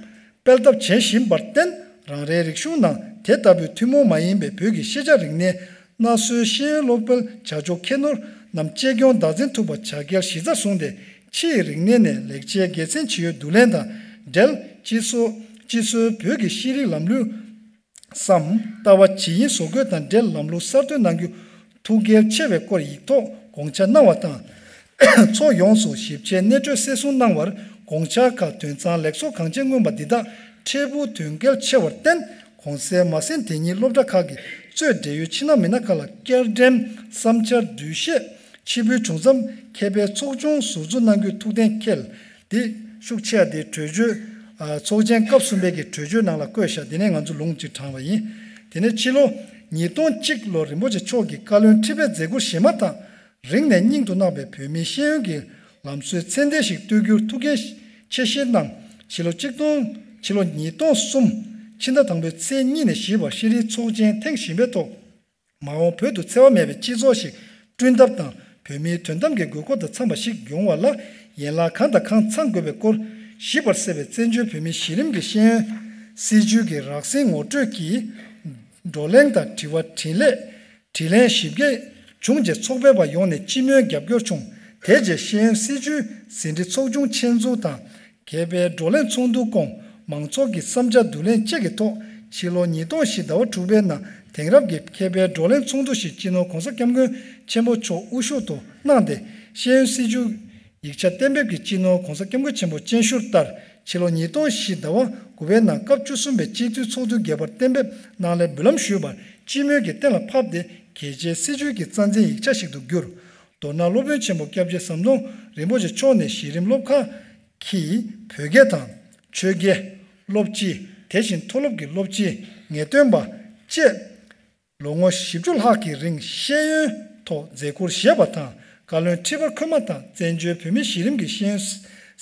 སྤེལ་ཐབས་བྱེད་བཞིན་པར་བརྟེན། རང་རེའི་རིག་གཞུང་ནང་དེ་ལྟ་བུའི་ཐུན་མོང་མ་ཡིན་པའི་བོད་ཀྱི་ཤེས་བྱ་རིག་གནས་སྣ་གསོའི་ཤེས་ཡོན་སློབ་སྤེལ་བྱ་ཕྱོགས་ཁྱད་ནོར་རྣམས་གཅེས་སྐྱོང་བདག་འཛིན་ཐུབ་པ་བྱ་གལ་གཞི་རྩར་བཟུང་སྟེ། ཕྱིའི་རིག་གནས་ནས་ལེགས་ཆའི་དགེ་མཚན་ཇི་ཡོད་བསྡུ་ལེན་དང་འབྲེལ། སྤྱི་སོ་སྤྱི་སོའི་བོད་ཀྱི་ཤེས་རིག་ལམ་ལུགས་སམ་ལྟ་བ་ཇི་ཡིན་བཟོ་འགོད་དང་འབྲེལ་ལམ་ལུགས་གསར་གཏོད་གནང་རྒྱུ་ཐུགས་གལ་ཆེ་བའི་སྐོར་ཡིག་ཐོག་དགོངས་འཆར་གནང་བ་དང་། ཕྱོགས་ཡོངས་སུ་ཞིབ་དཔྱད་གནད་སྤྲོད་གསལ་གསུང་གནང་བར་དགོངས་འཆར་ཁག་དོན་ཚང་ལེགས་ཚོགས་གང་ཆེ་མངོན་པ་འདི་དག་འཕྲལ་ཕུགས་དོན་གལ་ཆེ་བར་བརྟེན། གོང་གསལ་མ་ཟིན་དེ་ཉིད་སློབ་གྲྭ་ཁག་གི་གཙོས་འབྲེལ་ཡོད་ཕྱི་ནང་མི་སྣ་ཁག་ལ་བསྐྱར་འགྲེམས་སམ་བསྐྱར་བསྡུས་བཤད་ཕྱི་འབུལ་བྱུང་མཚམས་མཁས་པའི་ཚོགས་ཆུང་ཟུར་འཛུགས་གནང་རྒྱུའི་ཐུགས་གཏན་འཁེལ་ཏེ། ཤུགས་ཆེ་བ་དེ་གྲོས་ཆོད། ཨ། ཚོགས་ཆེན་སྐབས་གསུམ་པའི་གི་གྲོས་ཆོད་ནང་ལ་བཀོད་བཞག་དེ་ནས་ང་ཚོ་ལུང་གཅིག་དྲངས་པ་ཡིན། དེ་ནས་ཕྱི་ལོ་ཉིས་སྟོང་གཅིག་ལོར་རིན་པོ་ཆེ་མཆོག་གིས་བཀའ་བློན་ཁྲི་པའི་མཛད་ཁུར་བཞེས་མ་ཐག་རིང་ནས་སྙིང་དུ་བརྣག་པའི་བོད་མིའི་ཤེས་ཡོན་གྱི་ལམ་སྲོལ་ཚད་ལྡན་ཞིག་གཏོད་རྒྱུར་ཐུགས་འགན་ཆེ་བཞེས་གནང་། ཕྱི་ལོ་གཅིག་སྟོང་། ཕྱི་ལོ་ཉིས་སྟོང་གསུམ་ཕྱི་ཟླ་དང་པོའི་ཚེས་གཉིས་ནས་བཞི་བར་ཤེས་རིག་ཚོགས་ཆེན་ཐེངས་བཞི་པའི་ཐོག་མ་འོངས་བོད་དུ་འཚེ་བ་མེད་པའི་སྤྱི་ཚོགས་ཤིག་བསྐྲུན་ཐབས་དང་། བོད་མིའི་དོན་དམ་གྱི་དགོས་མཁོ་དང་འཚམས་པ་ཞིག་ཡོང་བ་ལ་ཡན་ལག་གང་དང་གང་ཚང་དགོས་པའི་སྐོར་ཞིབ་པར་གསལ་བའི་བཙན་བྱོལ་བོད་མིའི་གཞི་རིམ་གྱི་ཤེས་ཡོན་སྲིད་བྱུས་ཀྱི་རགས་ཟིན་ངོ་སྤྲོད་ཀྱིས། བགྲོ་གླེང་དང་དྲི་བ་དྲིས་ལན། དྲིས་ལན་ཞིབ་རྒྱས་བྱུང་རྗེས་ཚོགས་པའི་བར་ཡོངས་ནས་སྤྱི་མོས་རྒྱབ་སྐྱོར་བྱུང་། དེ་རྗེས་ཤེས་ཡོན་སྲིད་བྱུས་ཟིན་བྲིས་ཚོགས་ཆུང་ཆེད་འཛུགས་དང་། མཁས་པའི་བགྲོ་གླེང་ཚོགས་འདུ་བསྐོང་། མང་ཚོགས་ཀྱི་བསམ་འཆར་བསྡུ་ལེན་བཅས་ཀྱི་ཐོག་ཕྱི་ལོ་ཉིས་སྟོང་བཞི་ཟླ་བ་དྲུག་པའི་ནང་དེང་རབས་ཀྱི་མཁས་པའི་བགྲོ་གླེང་ཚོགས་འདུ་ཞིག་སྤྱི་ནོར་༧གོང་ས་༧སྐྱབས་མགོན་ཆེན་པོ་མཆོག་དབུ་བཞུགས་ཐོག་གནང་སྟེ། ཤེས་ཡོན་སྲིད་བྱུས་ཡིག་ཆ་གཏན་འབེབས་ཀྱི་སྤྱི་ནོར་༧གོང་ས་༧སྐྱབས་མགོན་ཆེན་པོ་སྤྱན་ཞུར་ལྟར། ཕྱི་ལོ་ཉིས་སྟོང་བཞི་ཟླ་བ་དགུ་པའི་ནང་སྐབས་བཅུ་གསུམ་པའི་སྤྱི་འཐུས་ཚོགས་འདུའི་སྒེར་པར་གཏན་འབེབས་གནང་སླད་འབུལ་ལམ་ཞུས་པར་སྤྱི་མོས་ཀྱིས་གཏན་ལ་ཕབ་སྟེ། གལ་ཆེའི་སྲིད་བྱུས་ཀྱི་རྩ་འཛིན་ཡིག་ཆ་ཞིག་ཏུ་གྱུར། མདོར་ན་སློབ་དཔོན་ཆེན་པོ་སྐྱབས་རྗེ་ཟམ་གདོང་རིན་པོ་ཆེ་མཆོག་ནས་གཞི་རིམ་སློབ་ཁག་གི་བོད་དགེ་དང་། ཆོས་དགེ། སློབ་སྤྱི། དེ་བཞིན་མཐོ་སློབ་ཀྱི་སློབ་སྤྱི། ངེས་སྟོན་པ་བཅས། ལོ་ངོ་བཞི་བཅུ་ལྷག་གི་རིང་ཤེས་ཡོན་ཐོག་མཛད་ཁུར་བཞེས་པ་དང་། བཀའ་བློན་ཁྲི་པར་འཁོད་མ་ཐག་བཙན་བྱོལ་བོད་མིའི་གཞི་རིམ་གྱི་ཤེས་ཡོན་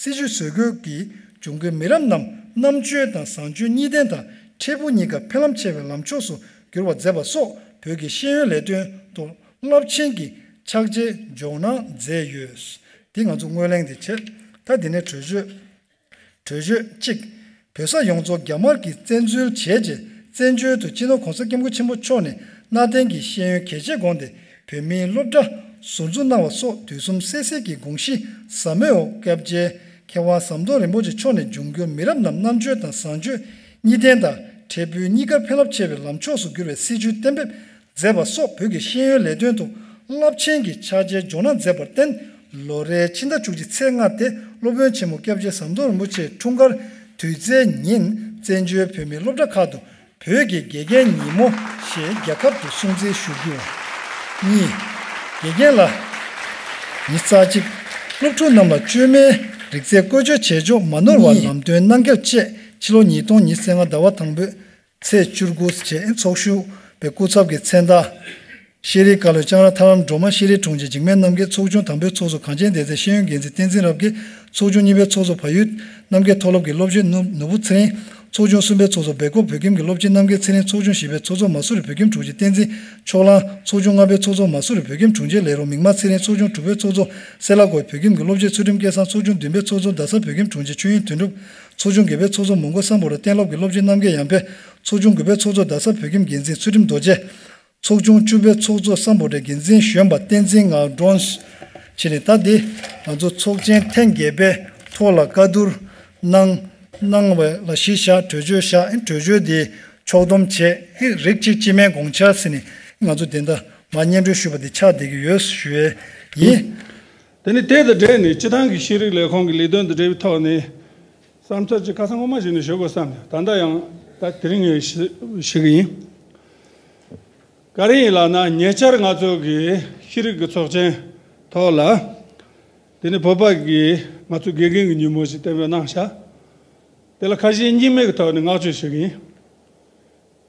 སྲིད་བྱུས་བཟོ་འགོད་ཀྱིས་འབྱུང་འགྱུར་མི་རབས་རྣམས་རྣམ་དཔྱོད་དང་བཟང་སྤྱོད་གཉིས་ལྡན་དང་། འཕྲལ་ཕུགས་གཉིས་ཀ་ཕན་ལམ་ཆེ་བའི་ལམ་ཕྱོགས་སུ་བསྒྱུར་བར་མཛད་པ་སོགས་བོད་ཀྱི་ཤེས་ཡོན་ལས་དོན་ཐོག་རླབས་ཆེན་གྱི་ཕྱག་རྗེས་འཇོག་གནང་མཛད་ཡོད། འདི་ང་ཚོ་སྔོན་གླེང་དེ་བྱས། ད་འདི་ནས་གྲོས་ཆོད། གྲོས་ཆོད་གཅིག་བོད་ས་ཡོངས་རྫོགས་རྒྱ་དམར་གྱིས་བཙན་འཛུལ་བྱས་རྗེས། བཙན་བྱོལ་དུ་སྤྱི་ནོར་༧གོང་ས་༧སྐྱབས་མགོན་ཆེན་པོ་མཆོག་ནས་གནའ་དེང་གི་ཤེས་ཡོན་གལ་ཆེར་དགོངས་ཏེ། བོད་མིའི་སློབ་གྲྭ་ཟུར་འཛུགས་གནང་བ་སོགས་དུས་གསུམ་གསལ་གསལ་གྱི་དགོངས་གཞི་ཟབ་མོའི་འོག་སྐྱབས་རྗེ་མཁས་དབང་ཟམ་གདོང་རིན་པོ་ཆེ་མཆོག་ནས་འབྱུང་འགྱུར་མི་རབས་རྣམས་རྣམ་དཔྱོད་དང་བཟང་སྤྱོད་གཉིས་ལྡན་དང་། འཕྲལ་ཕུགས་གཉིས་ཀར་ཕན་རླབས་ཆེ་བའི་ལམ་ཕྱོགས་སུ་བསྒྱུར་བའི་སྲིད་བྱུས་གཏན་འབེབས་མཛད་པ་སོགས་བོད་ཀྱི་ཤེས་ཡོན་ལས་དོན་དུ་རླབས་ཆེན་གྱི་ཕྱག་རྗེས་འཇོག་གནང་མཛད་པར་བརྟེན། ལོ་རེའི་ཕྱི་ཟླ་བཅུ་གཅིག་ཚེས་ལྔ་སྟེ་སློབ་དཔོན་ཆེན་མོ་སྐྱབས་རྗེ་ཟམ་གདོང་རིན་པོ་ཆེའི་འཁྲུངས་སྐར་དུས་ཚེས་ཉིན་བཙན་བྱོལ་བོད་མིའི་སློབ་གྲྭ་ཁག་ཏུ་བོད་ཀྱི་དགེ་རྒན་ཉིན་མོ་ཞེས་རྒྱལ་ཁབ་ཏུ་སྲུང་བརྩི་ཞུ་རྒྱུ། གཉིས། དགེ་རྒན་ལ་ཉི་ཤུ་རྩ་གཅིག་སློབ་ཕྲུག་རྣམས་ལ་བཅོས་མའི་རིག་རྩལ་བཀོལ་སྤྱོད་བྱེད་ཕྱོགས་མ་ནོར་བར་གཉིས། ལམ་སྟོན་གནང་གལ་བཅས་ཕྱི་ལོ་ཉིས་སྟོང་ཉི་ཤུ་རྩ་ལྔ་ཟླ་བ་དང་པོའི་ཚེས་བཅུ་དགུ་བཅས་ཚོགས་ཞུགས་པའི་སྐུ་ཚབ་ཀྱི་མཚན་རྟགས། ཤེས་རིག་བཀའ་བློན་ལྕང་ར་ཐར་ལམ་སྒྲོལ་མ། ཤེས་རིག་དྲུང་ཆེ་འཇིགས་མེད་རྣམ་རྒྱལ། ཚོགས་ཆུང་དང་པོའི་ཚོགས་གཙོ་གངས་ཅན་བདེ་རྩའི་ཤེས་ཡོན་འགན་འཛིན་བསྟན་འཛིན་རབ་རྒྱས། ཚོགས་ཆུང་གཉིས་པའི་ཚོགས་གཙོ་བལ་ཡུལ་རྣམ་རྒྱལ་མཐོ་སློབ་ཀྱི་སློབ་སྤྱི་ནུ་ནོར་བུ་ཚེ་རིང་། ཚོགས་ཆུང་གསུམ་པའི་ཚོགས་གཙོ་སྦེལ་ཀོབ་བོད་ཁྱིམ་གྱི་སློབ་སྤྱི་རྣམ་རྒྱལ་ཚེ་རིང་། ཚོགས་ཆུང་བཞི་པའི་ཚོགས་གཙོ་མ་སུ་རི་བོད་ཁྱིམ་དྲུང་ཆེ་བསྟན་འཛིན་ཕྱོགས་གླང་། ཚོགས་ཆུང་ལྔ་པའི་ཚོགས་གཙོ་མ་སུ་རི་བོད་ཁྱིམ་དྲུང་ཆེ་ལས་རོགས་མིག་དམར་ཚེ་རིང་། ཚོགས་ཆུང་དྲུག་པའི་ཚོགས་གཙོ་སེ་ལ་ཀོའི་བོད་ཁྱིམ་གྱི་སློབ་སྤྱི་ཚུལ་ཁྲིམས་སྐལ་བཟང་། ཚོགས་ཆུང་བདུན་པའི་ཚོགས་གཙོ་རྡ་ས་བོད་ཁྱིམ་དྲུང་ཆེ་ཆོས་དབྱིངས་དོན་གྲུབ། ཚོགས་ཆུང་བརྒྱད་པའི་ཚོགས་གཙོ་མོན་གྷོ་སམ་བྷོ་ཊ་གཏན་སློབ་ཀྱི་སློབ་སྤྱི་རྣམ་རྒྱལ་ཡར་འཕེལ། ཚོགས་ཆུང་དགུ་པའི་ཚོགས་གཙོ་རྡ་ས་བོད་ཁྱིམ་འགན་འཛིན་ཚུལ་ཁྲིམས་རྡོ་རྗེ། ཚོགས་ཆུང་བཅུ་པའི་ཚོགས་གཙོ་སམ་བྷོ་ཊའི་འགན་འཛིན་གཞོན་པ་བསྟན་འཛིན་ངག་སྒྲོན། བྱས་ནས་ད་འདི་ང་ཚོ་ཚོགས་ཆེན་ཐེངས་བརྒྱད་པའི་ཐོག་ལ་བཀའ་བསྡུར་གནང་གནང་བ་ལ་གཞི་བཞག་གྲོས་ཆོད་བཞག་གྲོས་ཆོད་འདི་ཕྱོགས་བསྡོམས་བྱས་རིགས་གཅིག་སྤྱི་མིང་དགོངས་འཆར་ཟེར་ནས་ང་ཚོ་དེ་འདྲ་མར་སྙན་སྒྲོན་ཞུས་པ་དེ་ཆགས་བསྡད་ཀྱི་ཡོད་ཞུ་ཡས་ཡིན། དེ་ནི་དེ་དང་འབྲེལ་ནས་སྤྱི་བཏང་གི་ཤེས་རིག་ལས་ཁུངས་ཀྱི་ལས་དོན་དང་འབྲེལ་བའི་ཐོག་ནས་བསམ་ཚུལ་ཅིག་ཁ་སང་སྔོན་མ་ཞིག་ནས་ཞུ་དགོས་བསམ་ནས་ད་ལྟ་ཡང་ད་དེ་རིང་ངས་ཞུ་ཞུ་གི་ཡིན། ག་རེ་ཡིན་ལབ་ན་ཉེ་ཆར་ང་ཚོ་གི་ཤེས་རིག་གི་ཚོགས་ཆེན་ཐོག་ལ་དེ་ནི་བོད་པ་གི་ང་ཚོ་དགེ་རྒན་གྱི་ཉིན་མོ་ཞིག་གཏན་འབེབས་གནང་ཤག་དེ་ལ་ཁ་ཞེ་གཉིས་མེད་ཀྱི་ཐོག་ནས་བསྔགས་བརྗོད་ཞུ་གི་ཡིན།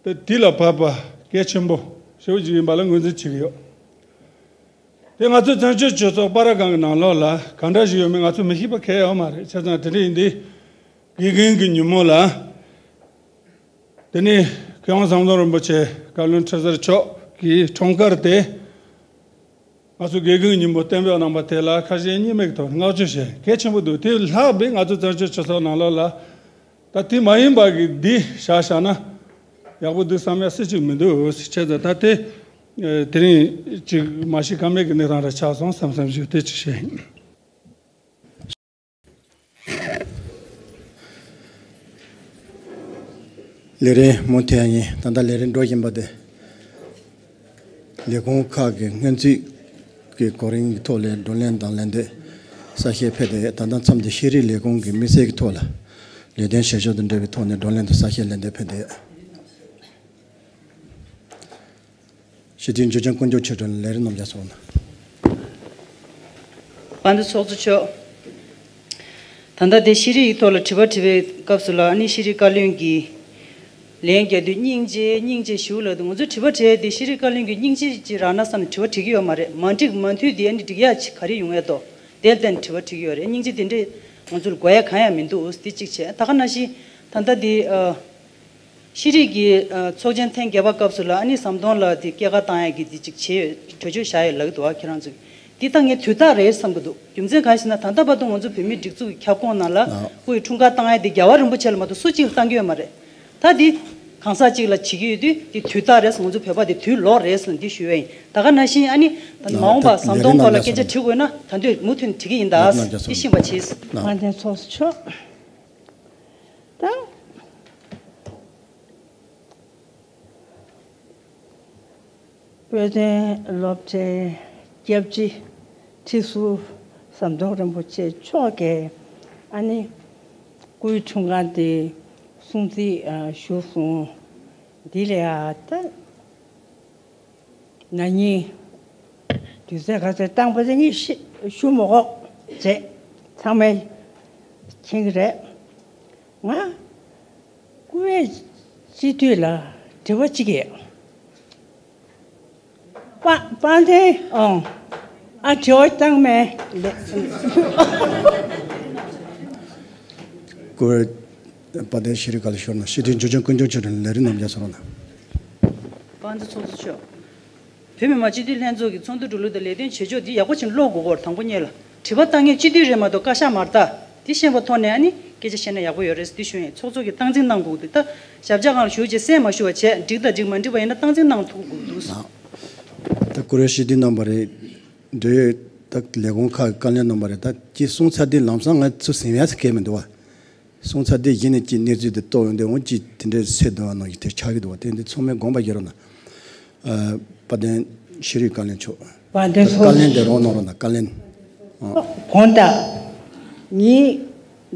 དེ་དུས་ལ་བབ་པ་གལ་ཆེན་པོ་ཞེ་པོ་ཅིག་ཡིན་པ་ལ་ངོས་འཛིན་བྱེད་ཀྱི་ཡོད། དེ་ང་ཚོའི་བཙན་བྱོལ་སྤྱི་ཚོགས་སྤ་ར་སྒང་གི་ནང་ལོགས་ལ་གང་འདྲ་ཞིག་ཡོད་མེད་ང་ཚོ་མི་ཤེས་པ་གང་ཡང་ཡོད་མ་རེད། བྱས་ཙང་དེ་འདྲ་ཡིན་དུས་དགེ་རྒན་གྱི་ཉིན་མོ་ལ་དེ་ནས་མཁས་དབང་ཟམ་གདོང་རིན་པོ་ཆེ་བཀའ་བློན་ཁྲི་ཟུར་མཆོག་གི་འཁྲུངས་སྐར་དེ། ང་ཚོ་དགེ་རྒན་ཉིན་མོ་གཏན་འབེབས་གནང་པ་དེ་ལ་ཁ་ཞེ་གཉིས་མེད་ཀྱི་ཐོག་ནས་བསྔགས་བརྗོད་བྱས་གལ་ཆེན་པོ་འདུག་དེ་ལྷག་པའི་ང་ཚོ་བཙན་བྱོལ་སྤྱི་ཚོགས་ནང་ལོགས་ལ་ད་དེ་མ་ཡིན་པ་གི་འདི་བཞག་བཞག་ན་ཡག་པོ་འདུག་བསམ་ཡ་སྲིད་ཅིག་མི་འདུག་ཟེར་བྱས་ཙང་ད་དེ་དེ་རིང་ཅིག་མ་ཤི་ཁ་མེད་ཀྱི་གནས་སྟངས་རེ་ཆགས་སོང་བསམ་བསམ་ཞུ་དེ་ཅིག་བཤད་ཡིན། ལས་རིམ་མུ་མཐུད་ཡིན། ད་ལྟ་ལས་རིམ་འགྲོ་བཞིན་པ་དེ་ལས་ཁུངས་ཁག་གི་སྔོན་རྩིས་ཀྱི་གོ་རིམ་གྱི་ཐོག་ལ་བགྲོ་གླེང་དང་ལན་འདེབས་གསལ་བཤད་ཕེབས་ཏེ་ད་ལྟ་མཚམས་འདི་ཤེས་རིག་ལས་ཁུངས་ཀྱི་དམིགས་བསལ་གྱི་ཐོག་ལ་ལས་དོན་བྱེད་ཕྱོགས་དང་འབྲེལ་བའི་ཐོག་ནས་བགྲོ་གླེང་དང་གསལ་བཤད་ལན་འདེབས་ཕེབས་ཏེ། སྤྱི་འཐུས་འཇུ་ཆེན་དཀོན་མཆོག་ཆོས་སྒྲོན་ལས་རིམ་རྣམས་ཀྱང་སོང་ན། དཔལ་ལྡན་ཚོགས་གཙོ་མཆོག་ད་ལྟ་དེ་ཤེས་རིག་གི་ཐོག་ལ་དྲི་བ་དྲི་བའི་སྐབས་སུ་ལ་ཨ་ནི་ཤེས་རིག་བཀའ་བློན་གྱིས་ལན་རྒྱག་དུས་སྙིང་རྗེ་སྙིང་རྗེ་ཞུ་ལབ་འདུག་ང་ཚོས་དྲི་བ་དྲི་ཡས་དེ་ཤེས་རིག་བཀའ་བློན་གྱིས་སྙིང་རྗེ་ཅིག་རག་ན་བསམ་ནས་དྲི་བ་དྲི་གི་ཡོད་མ་རེད། མ་འགྲིག་མ་མཐུན་དེ་ཨ་ནི་འགྲིག་ཡག་ཅིག་ག་རེ་ཡོང་ཡས་འདུག་དེ་ལ་བརྟེན་དྲི་བ་དྲི་གི་ཡོད་རེད། སྙིང་རྗེ་དེ་འདྲས་ང་ཚོ་ལ་དགོས་ཡ་གང་ཡང་མི་འདུག་དེ་གཅིག་བྱས། ད་ག་ནང་བཞིན་ད་ལྟ་དེ་ཨ། ཤེས་རིག་གི་ཨ་ཚོགས་ཆེན་ཐེངས་བརྒྱད་པ་སྐབས་སུ་ལ་ཨ་ནི་ཟམ་གདོང་ལགས་དེ་སྐྱེས་སྐར་བཏང་ཡག་གི་དེ་ཅིག་བྱས་ཡོད། གྲོས་ཆོད་བཞག་ཡོད་ལབ་ཀྱི་འདུག་བ། ཁྱེད་རང་ཚོས་འདི་ད་ངས་དུས་རྟགས་རེད་བསམ་གྱི་འདུག་རྒྱུ་མཚན་གང་ཞེ་ན། ད་ལྟ་བར་དུ་ང་ཚོ་བོད་མིའི་སྒྲིག་འཛུགས་ཀྱི་ཁྱབ་ཁོངས་ནང་ལ་ཨ་སྐུ་ཡི་འཁྲུངས་སྐར་བཏང་ཡག་དེ་རྒྱལ་བ་རིན་པོ་ཆེ་ལ་མ་གཏོགས་སུ་གཅིག་ལ་བཏང་གི་ཡོད་མ་རེད། ད་འདི་གང་ཟག་གཅིག་ལ་བྱེད་ཀྱི་ཡོད་དུས་འདི་དུས་རྟགས་རེད། ང་ཚོ་བོད་པ་དེ་དུས་ལོག་རེད་ཟེར་ནས་འདི་ཞུ་ཡ་ཡིན། ད་ག་ནང་བཞིན་ཨ་ནི་ད་མ་འོངས་པ་ད་ཟམ་གདོང་ཐོག་ལ་ལས་སྐད་ཆ་དྲི་དགོས་ན་ད་དུས་མུ་མཐུད་ནས་དྲི་གི་ཡིན། ད་ལས་སྣ་རྒྱ་མཚོ་འདི་ཤེས་པ་བྱས། དབང་ལྡན་ཚོགས་གཙོ་མཆོག་ད། དཔལ་ལྡན་སློབ་གྲྭའི་སྐྱབས་རྗེ་ཁྲི་ཟུར་ཟམ་གདོང་རིན་པོ་ཆེ་མཆོག་གིས་ཨ་ནི་སྐུའི་འཁྲུངས་སྐར་དེ་སྲུང་བརྩི་ཞུ་སོང་། འདི་ལ་ཡ་ད། ན་ནིང་དུས་ཚོད་ག་ཚོད་བཏང་པ་དེ་ངས་ཤེས་ཞུ་མི་དགོས་བྱས། ཚང་མས་མཁྱེན་གྱི་རེད། ང་སྐུ་ངོ་སྤྱི་འཐུས་ལ་དྲི་བ་གཅིག་ཡོད། དཔལ་དཔལ་ལྡན། ཨང་། ཨ་དྲི་བ་བཏང་མེད་ལེ། སྐུ་ངོ་དཔལ་ལྡན་ཤེས་རིག་བཀའ་བློན་ཞུ་རོགས་གནང་། སྤྱི་འཐུས་འཇུ་ཆེན་ཀུན་འབྱུང་ཆོས་སྒྲོན་ལས་རིམ་རྣམས་རྒྱ་མཚོ་རོགས་གནང་། དཔལ་ལྡན་ཚོགས་གཙོ་མཆོག་བོད་མི་མང་སྤྱི་འཐུས་ལྷན་ཚོགས་ཀྱི་ཚོགས་འདུ་འགྲོ་ལུགས་དང་ལས་དོན་བྱེད་ཕྱོགས་འདི་ཡག་པོ་ཅིག་ཀློག་དགོས་ཀྱི་ཡོད་རེད། དང་པོ་ཉིད་ལ་དྲི་བ་བཏང་མཁན་སྤྱི་འཐུས་རེད་མ་གཏོགས་བཀའ་ཤག་མ་རེད། ད་འདི་ཤེས་པའི་ཐོག་ནས་ཨ་ནི་སྐད་ཆ་བཤད་ན་ཡག་པོ་ཡོད་རེད་འདི་ཞུ་ཡིན། ཚོགས་གཙོ་གིས་སྟངས་འཛིན་གནང་དགོས་འདུག་ད་ཞབས་ཕྱི་སྒང་ལ་ཞུགས་བྱས་གསན་མ་ཞུ་བ་བྱས། འགྲིག་དང་འགྲིག་མ་འགྲིག་པ་ཡིན་ན་སྟངས་འཛིན་གནང་ཐུབ་དགོས་འདུག་ད་སྐུ་ངོ་ཞུ་དུས་གནང་བ་རེད། འབྲེལ་ཡོད་ད་ལས་ཁུངས་ཁག་གི་བཀའ་བློན་གནང་བ་རེད། ད་ཅི་གསུང་ཚར་དུས་ལམ་སང་ང་ཚོ་ཟིན་ཡ་ཟེར་མཁན་མི་འདུག་བ། སོང་ཚར་དེ་གཞི་ནས་ཀྱི་གནས་ཚུལ་དེ་རྟོགས་ཡོང་དུས་འོང་ཅི་དེ་འདྲའི་སེ་བསྡད་པ་ནང་བཞིན་དེ་ཆགས་ཀྱི་འདུག་བ། དེ་འདི་ཚང་མས་དགོངས་པ་བཞེས་རོགས་གནང་། ཨ། དཔལ་ལྡན་ཤེས་རིག་བཀའ་བློན་མཆོག་དཔལ་ལྡན་ཚོགས། བཀའ་བློན་དེ་རོགས་གནང་རོགས་གནང་། བཀའ་བློན། ཨ། དགོངས་དག་ངས་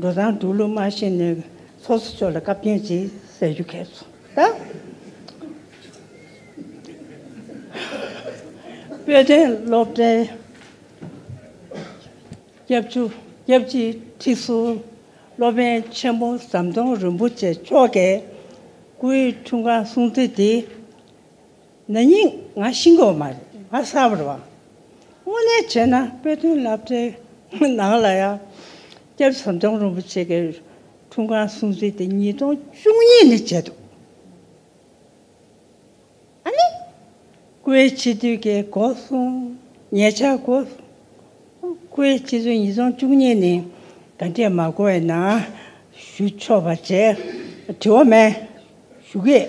འགྲོ་སྟངས་འགྲོ་ལུགས་མ་ཤེས་ནས་ཚོགས་གཙོ་མཆོག་ལ་བཀའ་བཀྱོན་ཅིག་ཟེར་རྒྱུ་གལ་སོང་ད། དཔལ་ལྡན་སློབ་གྲྭའི་སྐྱབས་ཆུ་སྐྱབས་རྗེ་ཁྲི་ཟུར་སློབ་དཔོན་ཆེན་པོ་ཟམ་གདོང་རིན་པོ་ཆེ་མཆོག་གིས་སྐུའི་འཁྲུངས་སྐར་སྲུང་བརྩི་དེ་ན་ནིང་ང་ཤེས་ཀྱི་ཡོད་མ་རེད། ང་གསར་པ་རེད་བ། དངོས་གནས་བྱས་ན་དཔེ་སྟོན་སློབ་གྲྭའི་ནང་ལ་ཡང་སྐྱབས་རྗེ་ཟམ་གདོང་རིན་པོ་ཆེ་གི་འཁྲུངས་སྐར་སྲུང་བརྩི་དེ་ཉིས་སྟོང་བཅུ་གཉིས་ནས་བྱས་འདུག་ཨ་ནི། སྐུའི་སྤྱི་འཐུས་ཀྱི་འགོ་སོང་། ཉེ་ཆར་འགོ་སོང་། སྐུའི་སྤྱི་འཐུས་ཉིས་སྟོང་བཅུ་གཉིས་ནས་ག་འདྲས་མ་དགོས་ན་ཞུ་ཆོག་པ་བྱས། དྲི་བ་མེད། ཞུ་གི།